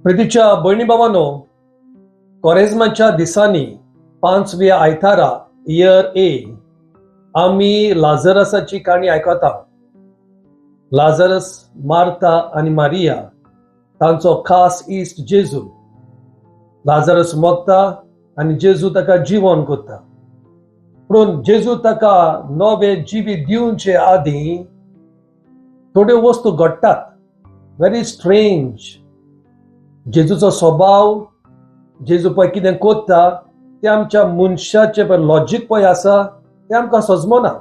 प्रितीच्या भयणी भावांनो, कोरेज्माच्या दिसांनी पांचव्या आयतारा, इयर ए, आमी लाजरसाची काणी आयकता. लाजरस, मार्था आनी मारिया तांचो खास इश्ट जेजू. लाजरस मोगता आनी जेजू ताका जिवन करता. पूण जेजू ताका नवें जिवीत दिवचे आदीं थोड्यो वस्तू घडटात, व्हेरी स्ट्रेंज. जेजूचो स्वभाव, जेजू पळय कितें करता तें आमच्या मनशाचें पळय लॉजीक पळय आसा तें आमकां सजमना.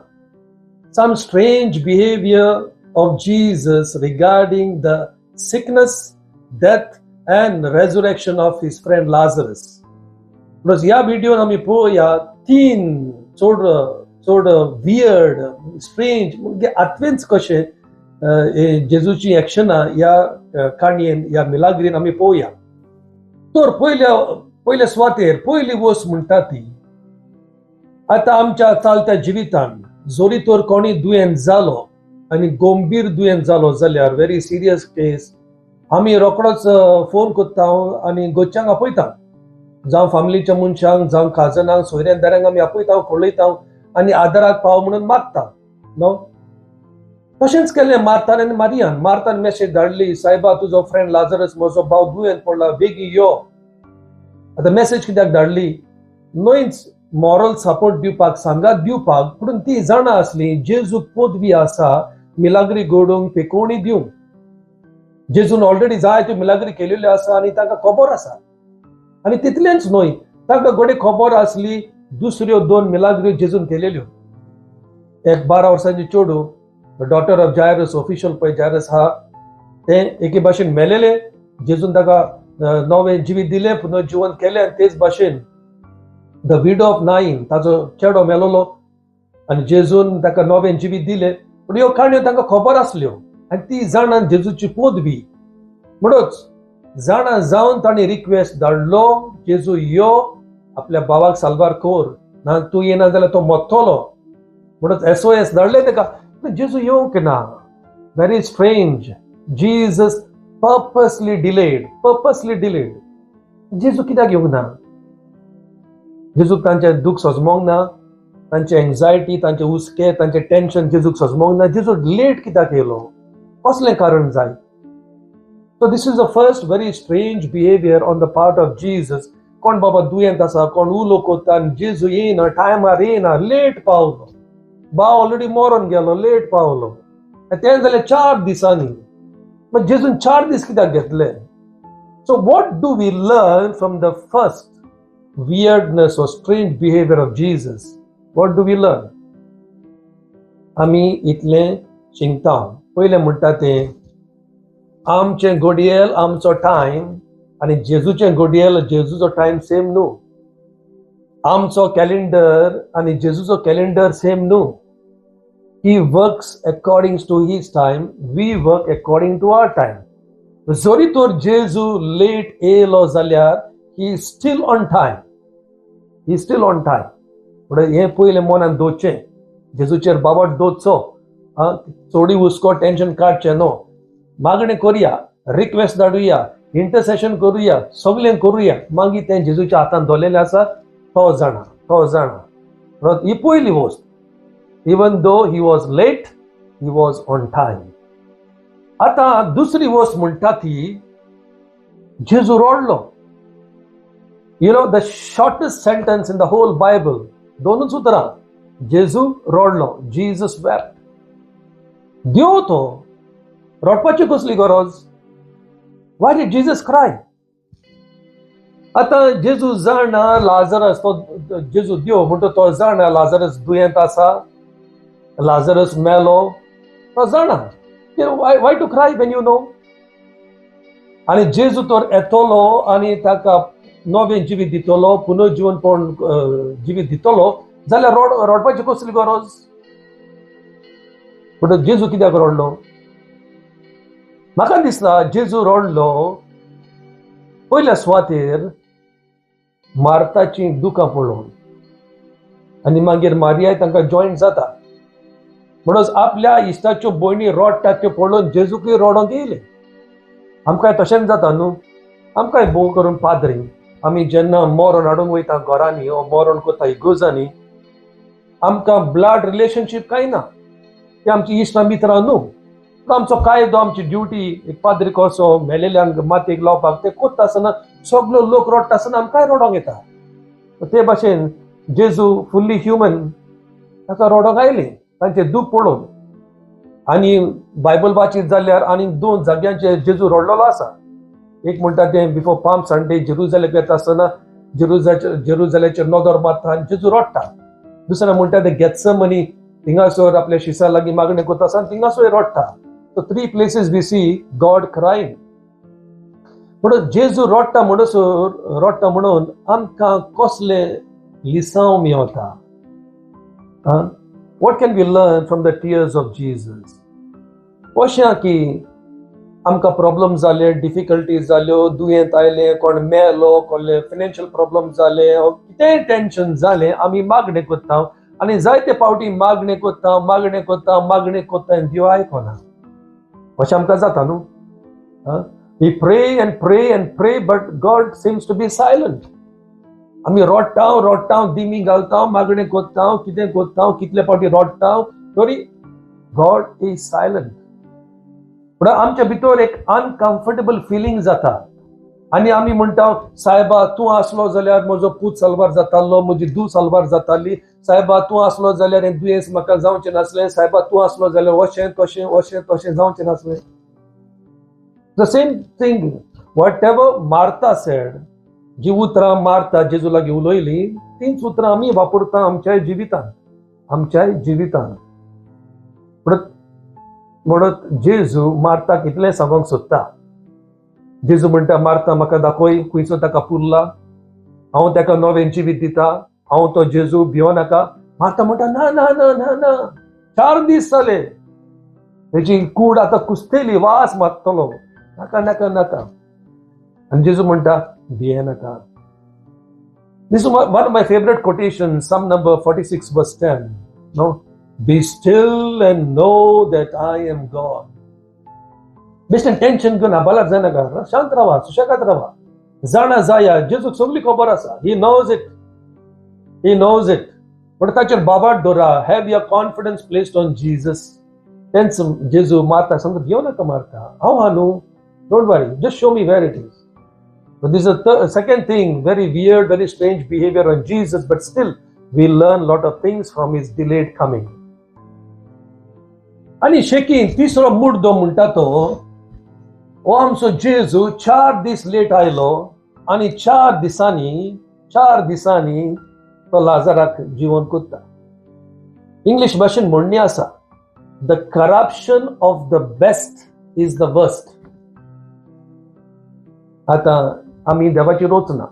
Some strange behaviour of Jesus regarding the sickness, death and resurrection of his friend Lazarus. Plus ह्या व्हिडियोन आमी पळोवया तीन चड चड वियर्ड, स्ट्रेंज, म्हणजे आतवेंच कशें जेजूची एक्शनां ह्या काणयेन, ह्या मिलाग्रीन आमी पळोवया. तर पयल्या पयल्या सुवातेर पयली वस्त म्हणटा ती, आतां आमच्या चलत्या जिवितान जरी तर कोणी दुयेंत जालो आनी गंभीर दुयेंत जालो जाल्यार, व्हेरी सिरियस केस, आमी रोकडोच फोन करता आनी घरच्यांक आपयता, जावं फामिलीच्या मनशांक, जावं काजनांक, सोयऱ्यांक दाऱ्यांक आमी आपयता, कळयता आनी आदाराक पाव म्हणून मागता, न्हू? तशेंच केलें मार्तान आनी मारियान. मार्तान मेसेज धाडली, "सायबा, तुजो फ्रेंड लाजरस, म्हजो भाव दुयेंत पडला, बेगीन यो." आतां मेसेज कित्याक धाडली? न्हयच मॉरल सपोर्ट दिवपाक, सांगात दिवपाक, पूण ती जाणा आसली जेजूक पदवी आसा मिलाग्री घडोवंक, पेकोवणी दिवंक. जेजून ऑलरेडी जायत्यो मिलाग्री केलेल्यो आसा आनी तांकां खबर आसा. आनी तितलेंच न्हय, तांकां घडये खबर आसली दुसऱ्यो दोन मिलाग्री जेजून केलेल्यो. एक 12 वर्सांची चेडूं, डॉटर ऑफ जायरस, ऑफिशियल पळय जायरस आहा, तें एके भाशेन मेलेले, जेजून ताका नवें जिवीत दिलें, पुनर्जिवन केलें. आनी तेच भाशेन the widow of nine, ताजो चेडो मेलोलो आनी जेजून ताका नवें जिवीत दिलें. पूण ह्यो काणयो तांकां खबर आसल्यो आनी ती जाणान जेजूची पदवी, म्हणूच जाणा जावन तांणी रिक्वेस्ट धाडलो, "जेजू यो, आपल्या भावाक साल्वार कर, ना तूं येना जाल्यार तो मरतलो." म्हणून एसओएस धाडले ताका, पूण जेजू येवंक ना. Very strange. Jesus purposely delayed, purposely delayed. जेजू कित्याक येवंक ना? जेजूक तांचें दुख्ख सजमोंक ना? तांचे एन्जायटी, तांचे हुस्के, तांचे टेन्शन जेजूक सजमोंक ना? जेजू लेट कित्याक येयलो? कसलें कारण जाय? So this is the first very strange behaviour on the part of Jesus. कोण बाबा दुयेंत आसा, कोण उलो कोत्ता आनी जेजू येयना, टायमार येयना, लेट पावलो. भाव ऑलरेडी मरोन गेलो, लेट पावलो. आनी तें जालें 4 दिसांनी. मागीर जेजून 4 दीस कित्याक घेतले? So what do we learn from the first weirdness or strange behavior of Jesus? What do we learn? आमी इतलें शिकता. पयलें म्हणटा तें, आमचें घडयेल, आमचो टायम आनी जेजूचें घडयेल, जेजूचो टायम सेम न्हू. आमचो कॅलेंडर आनी जेजूचो कॅलेंडर सेम न्हू. He works according to his time, we work according to our time. जरी तर जेजू लेट येयलो जाल्यार he still on time, he still on time. म्हणून हें पयलें मनान दवरचें. जेजूचेर बाबट दवरचो, आं, चोडी हुस्को, टेन्शन काडचें न्हू. मागणें करुया, रिक्वेस्ट धाडुया, इंटरसेशन करुया, सगळें करुया. मागीर तें जेजूच्या हातान दवरलेलें आसा, तो जाणा, तो जाणा. म्हणून ही पयली वस्त, even though he was late, he was on time. आतां दुसरी वस्त म्हणटा ती, जेजू रडलो. The shortest sentence in the whole Bible, दोनूच उतरां, जेजू रडलो. Jesus wept. देव तो, रडपाची कसली गरज? Why did Jesus cry? आतां जेजू जाणा लाजरस, तो जेजू देव म्हणटा, तो जाणा लाजरस दुयेंत आसा, लाजरस मेलो, तो जाणा. Why to cry when you know? आनी जेजू तर येतलो आनी ताका नवें जिवीत दितलो, पुनर्जिवनपण जिवीत दितलो जाल्यार रडपाची कसली गरज? पूण जेजू कित्याक रडलो? म्हाका दिसता जेजू रडलो पयल्या सुवातेर मार्ताची दुकां पळोवन. आनी मागीर मारियाय तांकां जॉयन जाता. म्हणून आपल्या इश्टाच्यो भयणी रडटात त्यो पळोवन जेजूकय रडोंक येयलें. आमकांय तशेंच जाता न्हू. आमकांय भोव करून पाद्री आमी जेन्ना मरण हाडूंक वयता घरांनी वो मरण कोता इगोर्जांनी, आमकां ब्लड रिलेशनशीप कांय ना, ते आमची इश्टां मित्रां न्हू. पूण आमचो कायदो, आमची ड्युटी एक पाद्री कसो मेलेल्यांक मातयेक लावपाक ते कोत्ता आसतना सगलो लोक रडटा आसतना आमकांय रडोंक येता. ते भाशेन जेजू फुल्ली ह्युमन, ताका रडोंक आयलें तांचें दूख पळोवन. आनी बायबल वाचीत जाल्यार आनी दोन जाग्यांचेर जेजू रडलेलो आसा. एक म्हणटा तें बिफोर पाम संडे जेरुजलेक वेता आसतना जेरुजलेचेर नदर मारता आनी जेजू रडटा. दुसरें म्हणटा तें गेत्समनी थिंगासर आपल्या शिसा लागीं मागणें करता आसतना थिंगासर रडटा. So three places we see God crying. म्हणून जेजू रडटा म्हणसर रडटा म्हणून आमकां कसलें लिसांव मेवता? What can we learn from the tears of Jesus? अशें की आमकां प्रॉब्लम जाले, डिफिकल्टीज जाल्यो, दुयेंत आयलें, कोण मेलो, कोणले फायनान्शियल प्रॉब्लम जाले, कितेंय टेंशन जालें, आमी मागणें करता आनी जायते फावटी मागणें करता, मागणें करता, मागणें करता आनी देव आयकना. अशें आमकां जाता न्हू. We pray and pray and pray, but God seems to be silent. आमी रडटा रडटा, दिमी घालता, मागणें करता, कितें करता, कितले फावटी रडटा तरी गॉड is silent. पूण आमच्या भितर एक अनकम्फर्टेबल फिलींग जाता आनी आमी म्हणटा, सायबा तूं आसलो जाल्यार म्हजो पूत साल्वार जातालो, म्हजी धूव साल्वार जाताली, सायबा तूं आसलो जाल्यार हें दुयेंस म्हाका जावचें नासलें, सायबा तूं आसलो जाल्यार अशें तशें अशें तशें जावचें नासलें. The same thing, whatever Martha said, जी उतरां मार्था जेजू लागीं उलयली तींच उतरां आमी वापरता आमच्याय जिवितांत, आमच्याय जिवितांत. म्हणत जेजू मार्ताक इतलें सांगूंक सोदता. जेजू म्हणटा, मार्ता, म्हाका दाखय खंयचो ताका पुरला, हांव ताका नवें जिवीत दिता, हांव तो जेजू, भियो नाका. मार्ता म्हणटा, ना ना ना ना ना, 4 दीस जाले, तेजी कूड आतां कुसतली, वास मारतलो, नाका नाका नाका. आनी जेजू म्हणटा, भिये नाका. This is one of my favorite quotations, Psalm number 46, verse 10. No? "Be still and know that I am God." बेश्टें टेन्शन घेवन हबालाक जायनाका, शांत रावा, सुशेगाद रावा, जाणा जाया जेजूक सगळी खबर आसा. He knows it, He knows it. पण ताचेर भावार्थ दवरा. Have your confidence placed on Jesus. तेंच जेजू मार्ता सांगता, भियो नाका मार्ता, हांव आहा न्हू, don't worry, just show me where it is. But this is the second thing, very weird, very strange behavior on Jesus, but still we learn a lot of things from his delayed coming. आणि शेकीन तिसरो मुद्दो म्हणटा तो हो आमचो जेजू 4 दीस late आयलो आनी 4 दिसांनी, 4 दिसांनी तो लाजराक जिवन कोत्ता. इंग्लीश भाशेन म्हणणी आसा, "The corruption of the best is the worst." आतां आमी देवाची रचना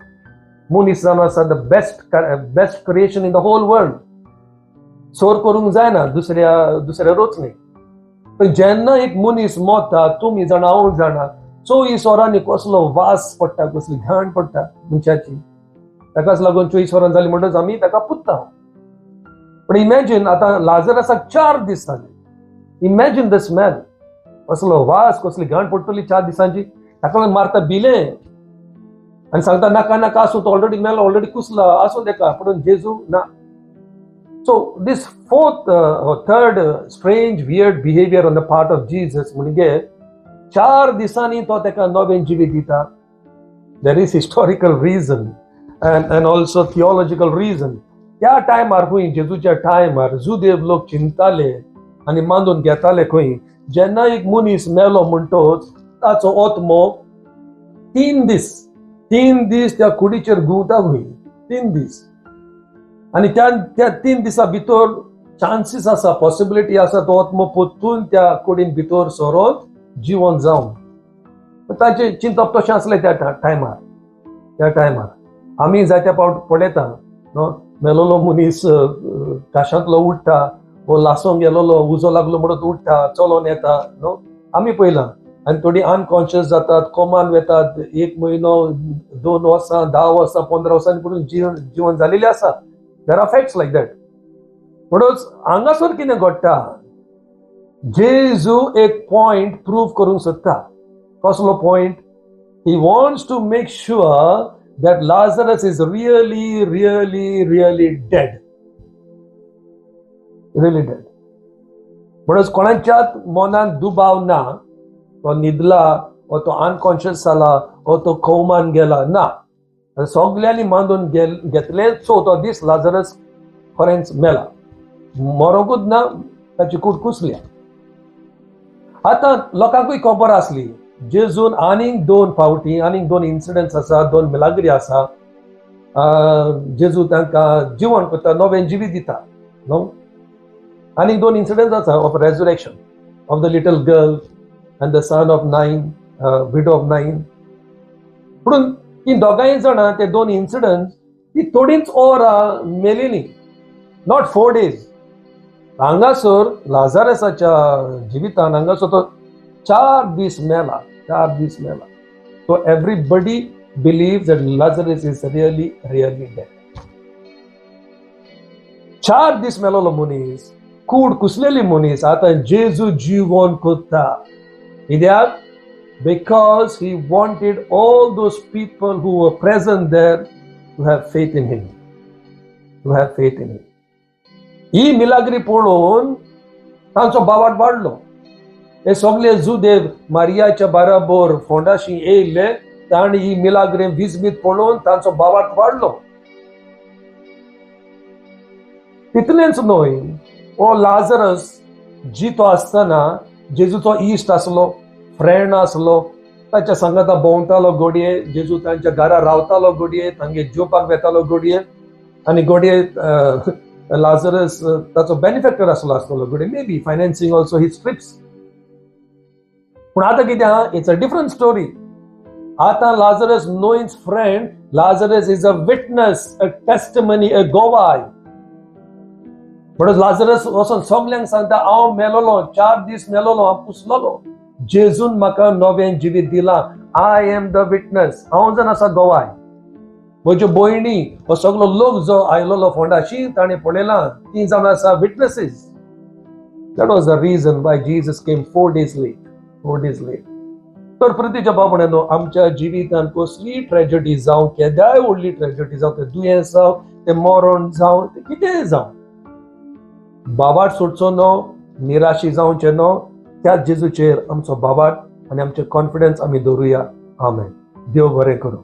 मनीस जावन आसा, the best best creation in the whole world. चोर करूंक जायना दुसऱ्या दुसऱ्या रचनेक. पण जेन्ना एक मनीस मरता, तुमी जाणा, हांव जाणा, 24 वरांनी कसलो वास पडटा, कसली घाण पडटा मनशाची. ताकाच लागून 24 वरां जाली म्हणटच आमी ताका पुत्ता. पण इमॅजीन, आतां लाजरासाक 4 दीस जाले. Imagine the smell, कसलो वास, कसली घाण पडटली 4 दिसांची. ताका लागून मार्ता भिलें आनी सांगता, नाका नाका, आसूं, तो ऑलरेडी मेलो, ऑलरेडी कुसला, आसूं तेका. पूण जेजू ना. So this fourth, third strange, weird behavior on the part of Jesus म्हणजे 4 दिसांनी तो ताका नवें जिवीत दिता. There is historical reason and also theological reason. त्या टायमार खंय, जेजूच्या टायमार जुदेव लोक चिंताले आनी मानून घेताले खंय, जेन्ना एक मनीस मेलो म्हणटोच ताचो आत्मो 3 दीस, 3 दीस त्या कुडीचेर घुंवता खंय, 3 दीस. आनी त्या त्या 3 दिसा भितर चान्सीस आसा, पॉसिबिलिटी आसा, तो आत्मो परतून त्या कुडीन भितर सरोन जिवन जावन. ताचें चिंतप तशें आसलें त्या टायमार. त्या टायमार आमी जायत्या फावट पळयता न्हू, मेलोलो मनीस काशांतलो उठ्ठा वो लासोंक गेलोलो उजो लागलो म्हणून उठ्ठा, चलोन येता न्हू, आमी पळयलां. आनी थोडीं अनकॉन्शियस जातात, कोमान वेतात, एक म्हयनो, 2 वर्सां, 10 वर्सां, 15 वर्सांनी पडून जिवन जिवन जालेली आसा. There are facts like that. म्हणून हांगासर कितें घडटा, जेजू एक पॉयंट प्रूव करूंक सोदता. कसलो point? He wants to make sure that Lazarus is really really really dead, really dead. म्हणून कोणाच्याच मनान दुबाव ना तो न्हिदला वो तो अनकॉन्शियस जाला वो तो कोमान गेला ना. सगल्यांनी मानून घेतले चवथो दीस लाजरस खरेंच मेला, मरोंकूच ना, ताची कूड कुसल्या. आतां लोकांकूय खबर आसली जेजून आनीक दोन फावटी, आनीक दोन इन्सिडंट्स आसा, दोन मिलाग्री आसा. जेजू तांकां जिवन करता, नवें जिवीत दिता न्हू. आनीक दोन इन्सिडंट्स आसा of resurrection of the little girl and the son of Nain, widow of Nain. पूण ती दोगांय जाणां ते दोन इन्सिडंट्स ती थोडींच वरां मेलेली, not 4 days. हांगासर लाजारसाच्या जिवितान हांगासर तो 4 दीस मेला, 4 दीस मेला. So everybody believe that Lazarus is really really dead. 4 दीस मेलोलो मनीस, कूड कुसलेली मनीस आतां जेजू जिवन कोत्ता. कित्याक? Because he wanted all those people who were present there to have faith in him, to have faith in him. ही मिलाग्री पळोवन तांचो बावाट वाडलो. हे सगळे जुदेव मारियाच्या बराबर फोंडाशी येयल्ले, तांणी ही मिलाग्री विजमीत पळोवन तांचो बावाट वाडलो. तितलेंच न्हय, हो लाजरस जितो आसतना जेजूचो इश्ट आसलो, फ्रेंड आसलो, ताच्या सांगाता भोंवतालो घोडये, जेजू तांच्या घरा रावतालो घोडये, तांगे जेवपाक वेतालो घोडये, आनी घोडये लाजरस ताचो बेनिफेक्टर आसलो आसतलो घोडये, maybe financing also his trips. पूण आतां कितें आहा, it's a different story. आतां लाजरस न्हयच friend, Lazarus is a witness, a testimony, a गोवाय. म्हणून लाजरस वचोन सगल्यांक सांगता, हांव मेलोलो, 4 दीस मेलोलो, हांव पुसलोलो, जेजून म्हाका नवें जिवीत दिलां, I am the witness, हांव जावन आसा गोवाय. म्हज्यो भयणी, हो सगलो लोक जो आयलोलो फोंडाशी ताणें पळयलां, ती जावन आसा witnesses. That was the reason why Jesus came 4 days late, 4 days late. तर प्रतिच्या बाबण्यानो, आमच्या जिवितान कसली ट्रेजडी जावं, केद्याय व्हडली ट्रेजडी जावं, तें दुयेंस जावं, तें मरण जावं, तें कितेंय जावं, बाबाट सोडचो न्हू, निराशी जावचें न्हू. त्याच जेजूचेर आमचो बाबाट आनी आमचें कॉन्फिडन्स आमी दवरुया. आमेन. देव बरें करूं.